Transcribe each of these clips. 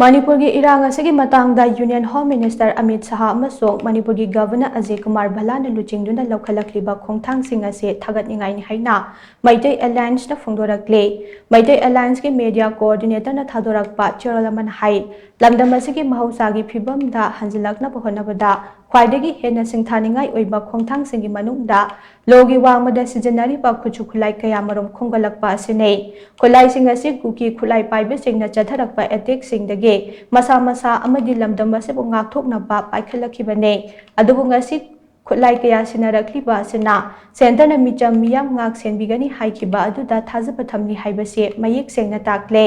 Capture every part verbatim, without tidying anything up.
ꯃꯅꯤꯄꯨꯔꯒꯤ ꯏꯔꯥꯡ ꯑꯁꯤꯒꯤ ꯃꯇꯥꯡꯗ Union Home Minister ꯑꯃꯤꯠ ꯁꯍꯥ ꯑꯃꯁꯨꯡ ꯃꯅꯤꯄꯨꯔꯒꯤ Governor ꯑꯖꯌ ꯀꯨꯃꯥꯔ ꯚꯜꯂꯥꯅ ꯂꯨꯆꯤꯡꯗꯨꯅ ꯂꯧꯈꯠꯂꯛꯂꯤꯕ ꯈꯣꯡꯊꯥꯡꯁꯤꯡ ꯑꯁꯤ ꯊꯥꯒꯠꯅꯤꯡꯉꯥꯏꯅꯤ ꯍꯥꯏꯅ ꯃꯩꯇꯩ Allianceꯅ ꯐꯣꯡꯗꯣꯔꯛꯂꯤ꯫ ꯃꯩꯇꯩ Allianceꯀꯤ Media Coordinatorꯅ ꯊꯥꯗꯣꯔꯛꯄ ꯆꯦꯔꯣꯜ ꯑꯃꯅ ꯍꯥꯏ, ꯂꯝꯗꯝ ꯑꯁꯤꯒꯤ ꯃꯍꯧꯁꯥꯒꯤ ꯐꯤꯕꯝꯗ ꯍꯟꯖꯤꯜꯂꯛꯅꯕ ꯍꯣꯠꯅꯕꯗ ꯈ꯭ꯋꯥꯏꯗꯒꯤ ꯍꯦꯟꯅ ꯁꯤꯡꯊꯥꯅꯤꯡꯉꯥꯏ ꯑꯣꯏꯕ ꯈꯣꯡꯊꯥꯡꯁꯤꯡꯒꯤ ꯃꯅꯨꯡꯗ ꯂꯣꯒꯤ ꯋꯥꯡꯃꯗ ꯁꯤꯖꯤꯟꯅꯔꯤꯕ ꯈꯨꯠꯁꯨ ꯈꯨꯠꯂꯥꯏ ꯀꯌꯥꯃꯔꯨꯝ ꯈꯣꯝꯒꯠꯂꯛꯄ ꯑꯁꯤꯅꯤ꯫ ꯈꯨꯠꯂꯥꯏꯁꯤꯡ ꯑꯁꯤ ꯀꯨꯀꯤ ꯈꯨꯠꯂꯥꯏ ꯄꯥꯏꯕꯁꯤꯡꯅ ꯆꯠꯊꯔꯛꯄ attackꯁꯤꯡꯗꯒꯤ ꯃꯁꯥ ꯃꯁꯥ ꯑꯃꯗꯤ ꯂꯝꯗꯝ ꯑꯁꯤꯕꯨ ꯉꯥꯛꯊꯣꯛꯅꯕ ꯄꯥꯏꯈꯠꯂꯛꯈꯤꯕꯅꯤ꯫ ꯑꯗꯨꯕꯨ ꯉꯁꯤ ꯈꯨꯠꯂꯥꯏ ꯀꯌꯥ ꯁꯤꯟꯅꯔꯛꯂꯤꯕ ꯑꯁꯤꯅ centreꯅ ꯃꯤꯆꯝ ꯃꯤꯌꯥꯝ ꯉꯥꯛ ꯁꯦꯟꯕꯤꯒꯅꯤ ꯍꯥꯏꯈꯤꯕ ꯑꯗꯨꯗ ꯊꯥꯖꯕ ꯊꯝꯂꯤ ꯍꯥꯏꯕꯁꯤ ꯃꯌꯦꯛ ꯁꯦꯡꯅ ꯇꯥꯛꯂꯦ꯫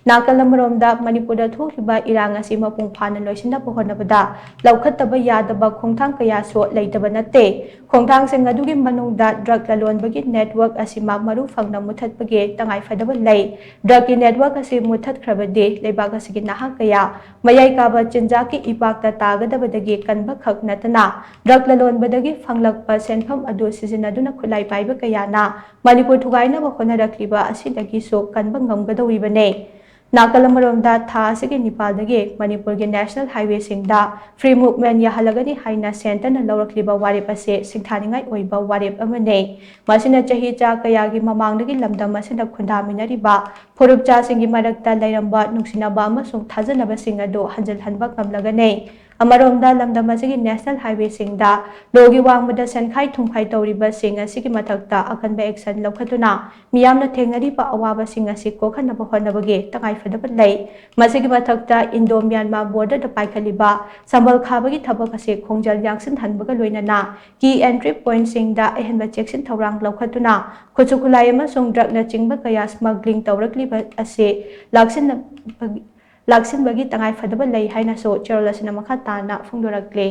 ꯅꯥꯀꯜ ꯑꯃꯔꯣꯝꯗ ꯃꯅꯤꯄꯨꯔꯗ ꯊꯣꯛꯂꯤꯕ ꯏꯔꯥꯡ ꯑꯁꯤ ꯃꯄꯨꯡ ꯐꯥꯅ ꯂꯣꯏꯁꯤꯟꯅꯕ ꯍꯣꯠꯅꯕꯗ ꯂꯧꯈꯠꯇꯕ ꯌꯥꯗꯕ ꯈꯣꯡꯊꯥꯡ ꯀꯌꯥꯁꯨ ꯂꯩꯇꯕ ꯅꯠꯇꯦ꯫ ꯈꯣꯡꯊꯥꯡꯁꯤꯡ ꯑꯗꯨꯒꯤ ꯃꯅꯨꯡꯗ drug ꯂꯂꯣꯟꯕꯒꯤ network ꯑꯁꯤꯃꯛ ꯃꯔꯨ ꯐꯪꯅ ꯃꯨꯊꯠꯄꯒꯤ ꯇꯉꯥꯏꯐꯗꯕ ꯂꯩ꯫ Drugꯀꯤ network ꯑꯁꯤ ꯃꯨꯊꯠꯈ꯭ꯔꯕꯗꯤ ꯂꯩꯕꯥꯛ ꯑꯁꯤꯒꯤ ꯅꯍꯥ ꯀꯌꯥ ꯃꯌꯥꯏ ꯀꯥꯕ ꯆꯤꯟꯖꯥꯛꯀꯤ ꯏꯄꯥꯛꯇ ꯇꯥꯒꯗꯕꯗꯒꯤ ꯀꯟꯕ ꯈꯛ ꯅꯠꯇꯅ drug ꯂꯂꯣꯟꯕꯗꯒꯤ ꯐꯪꯂꯛꯄ ꯁꯦꯟꯐꯝ ꯑꯗꯨ ꯁꯤꯖꯤꯟꯅꯗꯨꯅ ꯈꯨꯠꯂꯥꯏ ꯄꯥꯏꯕ ꯀꯌꯥꯅ ꯃꯅꯤꯄꯨꯔ ꯊꯨꯒꯥꯏꯅꯕ ꯍꯣꯠꯅꯔꯛꯂꯤꯕ ꯑꯁꯤꯗꯒꯤꯁꯨ ꯀꯟꯕ ꯉꯝꯒꯗꯧꯔꯤꯕꯅꯤ꯫ ꯅꯥꯀꯜ ꯑꯃꯔꯣꯝꯗ ꯊꯥ ꯑꯁꯤꯒꯤ ꯅꯤꯄꯥꯜꯗꯒꯤ ꯃꯅꯤꯄꯨꯔꯒꯤ national highwayꯁꯤꯡꯗ free movement ꯌꯥꯍꯜꯂꯒꯅꯤ ꯍꯥꯏꯅ centreꯅ ꯂꯧꯔꯛꯂꯤꯕ ꯋꯥꯔꯦꯞ ꯑꯁꯤ ꯁꯤꯡꯊꯥꯅꯤꯡꯉꯥꯏ ꯑꯣꯏꯕ ꯋꯥꯔꯦꯞ ꯑꯃꯅꯤ꯫ ꯃꯁꯤꯅ ꯆꯍꯤ ꯆꯥ ꯀꯌꯥꯒꯤ ꯃꯃꯥꯡꯗꯒꯤ ꯂꯝꯗꯝ ꯑꯁꯤꯗ ꯈꯨꯟꯗꯥꯃꯤꯟꯅꯔꯤꯕ ꯐꯨꯔꯨꯞ ꯆꯥꯁꯤꯡꯒꯤ ꯃꯔꯛꯇ ꯂꯩꯔꯝꯕ ꯅꯨꯡꯁꯤꯅꯕ ꯑꯃꯁꯨꯡ ꯊꯥꯖꯅꯕꯁꯤꯡ ꯑꯗꯨ ꯍꯟꯖꯤꯜꯍꯟꯕ ꯉꯝꯂꯒꯅꯤ꯫ ꯑꯃꯔꯣꯝꯗ ꯂꯝꯗꯝ ꯑꯁꯤꯒꯤ national highwayꯁꯤꯡꯗ ꯂꯣꯒꯤ ꯋꯥꯡꯃꯗ ꯁꯦꯟꯈꯥꯏ ꯊꯨꯝꯈꯥꯏ ꯇꯧꯔꯤꯕꯁꯤꯡ ꯑꯁꯤꯒꯤ ꯃꯊꯛꯇ ꯑꯀꯟꯕ action ꯂꯧꯈꯠꯇꯨꯅ ꯃꯤꯌꯥꯝꯅ ꯊꯦꯡꯅꯔꯤꯕ ꯑꯋꯥꯕꯁꯤꯡ ꯑꯁꯤ ꯀꯣꯛꯍꯟꯅꯕ ꯍꯣꯠꯅꯕꯒꯤ ꯇꯉꯥꯏꯐꯗꯕ ꯂꯩ꯫ ꯃꯁꯤꯒꯤ ꯃꯊꯛꯇ Indo Myanmar borderꯗ ꯄꯥꯏꯈꯠꯂꯤꯕ ꯁꯝꯕꯜ ꯈꯥꯕꯒꯤ ꯊꯕꯛ ꯑꯁꯤ ꯈꯣꯡꯖꯦꯜ ꯌꯥꯡꯁꯤꯟꯍꯟꯕꯒ ꯂꯣꯏꯅꯅ key entry pointꯁꯤꯡꯗ ꯑꯍꯦꯟꯕ ꯆꯦꯛꯁꯤꯟ ꯊꯧꯔꯥꯡ ꯂꯧꯈꯠꯇꯨꯅ ꯈꯨꯠꯁꯨ ꯈꯨꯠꯂꯥꯏ ꯑꯃꯁꯨꯡ drugꯅꯆꯤꯡꯕ ꯀꯌꯥ smuggling ꯇꯧꯔꯛꯂꯤꯕ ꯑꯁꯤ ꯂꯥꯛꯁꯤꯟꯅꯕꯒꯤ ꯂꯥꯛꯁꯤꯟꯕꯒꯤ ꯇꯉꯥꯏꯐꯗꯕ ꯂꯩ ꯍꯥꯏꯅꯁꯨ ꯆꯦꯔꯣꯜ ꯑꯁꯤꯅ ꯃꯈꯥ ꯇꯥꯅ ꯐꯣꯡꯗꯣꯔꯛꯂꯤ꯫